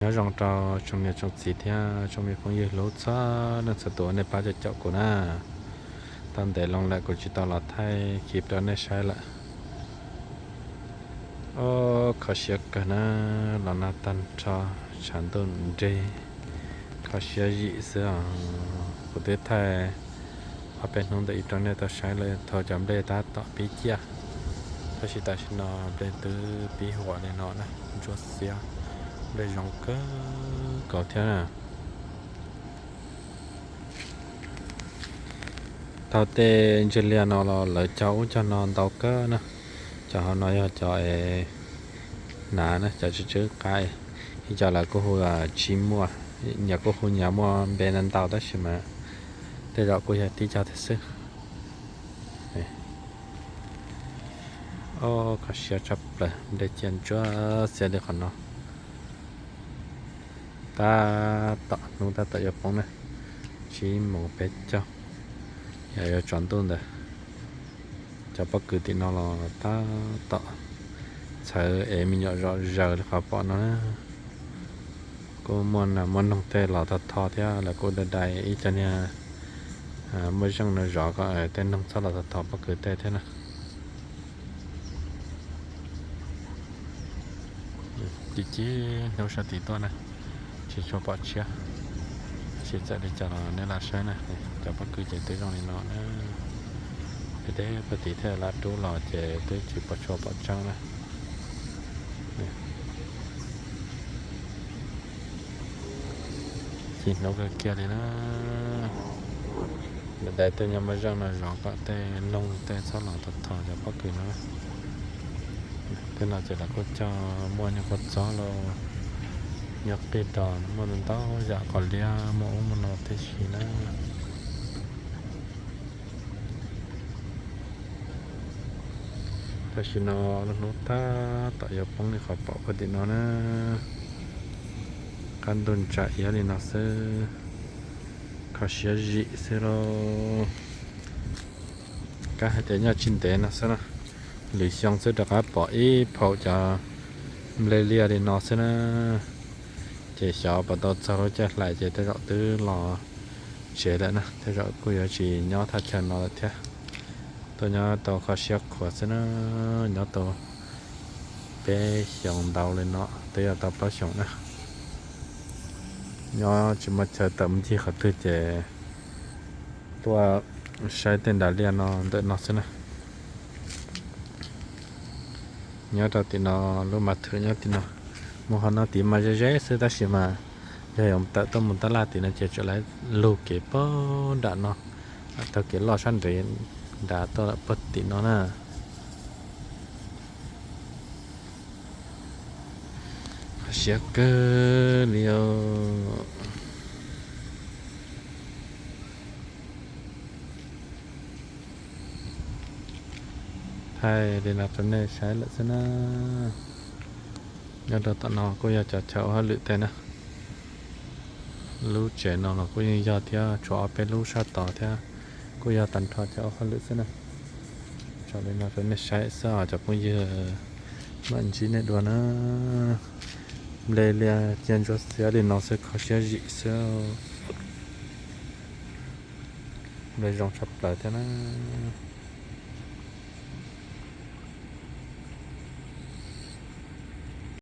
Nyob zoo rau tsoom niam tsoom txiv thiab tsoom me phooj ywg hlub txhua leej txhua tus uas nej pab caum kuv na. Tau ntev loo lawm kuv tsis tau los thaij clip rau nej saib lawm. Os, kho siab kawg na, los nag tag nrho, tshav ntuj nrig, kho siab zim xwb os. Kuv twb thaij ob peb hnub ntawm ib rau nej tau saib lawm thaum cov nplej tab tom pib ciaj, tab sis tam sim no nplej twb pib huam li no na, ntsuab xiab, nplej zoo kawg nkaus thiab na. Thaum tej ntseg liaj no los lawv cog ub cog no ntau kawg na. Cov hauv no yog cov es hnav na, cov tsw tsw qab, ib co lawv kuj hu tsis muaj, nyias kuj hu nyias muaj npe ntau ntau tab sis mas tej zaum kuj yog tib co thiab xwb. Os, kho siab tshaj plaws, nplej ciaj ntsuab xiab li qhov no. Tab tom hnub tab tom yuav poob na, tsib moos peb caug, yog yuav tsaus ntuj ntawd. Cov pob kws tim no los tab tom txhawv es me nyuam zom zaws li qhov pom no na. Kuj muaj nas muaj noog tej los tog tho thiab lawv kuj dai dai ib co niag muaj zeej no zov kom tej noog txhob los tog tho pob kws tej thiab na. Ci ci hnub sawv tim tuaj na, tsis tshua pom tshiab, tab sis txawm li cas los nej lam saib na, cov pob kws ces twb zoo li no na. Peb deb pag tim thiaj lab rub los ces twb tsis pom tshua pom tseeb na. Ci hnub kawg kiag li na. Dai dai tej nyuag moj zeej no zov kom tej noog tej txhob los tog tho cov pob kws no. Tej no ces lawv kuj cog muaj nyuag kua txob los nyuag qij dos, muaj ntau yam qos liab muaj ub muaj no tib si na. Tam sim no lub hnub tab tom yuav poob li qhov pom puag tim no na. Qab ntuj ntsa iab li no xwb, kho siab zim xwb lauj. Kab hais tias nyob tsis ntev no xwb na, lwm xyoo xwb rov qab pom ib phaum cov nplej liaj li no xwb na. Ces xyov puas tau txog lub caij hlais ces tej zaum twb los tsev lawm na, tej zaum kuj yuav tsis nyob thaj chaw no lawm thiab. Tuaj nyob tau kho siab khuav xwb na, nyob tau peb xyoos ntau li no twb yog tau plaub xyoos na. Nyob tsis muaj chaw tawm mus ncig qhov twg ces tuaj saib tej nras liaj no ntawm no xwb na. Nyob rau tim no, lub mas thwm nyob tim no, mus qhov no tid mas ze ze xwb tab sis mas yog yuav tawm tuaj mus tab laj tim no ces tseem lawv lug kev puag nram no, taug kev loj sab nrev nrad tuaj lawm puag tim no na. Kho siab kawg li os. Thaij li no rau nej saib lawm xwb na. Nyob rau tom no kuj yog cov chaw ua hauj lwm tej na. Lub tsev no los kuj yeej yog thiab, tshuav ob peb lub sab tod thiab, kuj yog tag nrho cov ua hauj lwm xwb na. Tso li no rau nej saib xwb os cov phooj ywg, mam ntsib nej dua na. Nplej liaj ciaj ntsuab xiab li no xwb kho siab zim xwb. Nplej zoo tshaj plaws thiab na.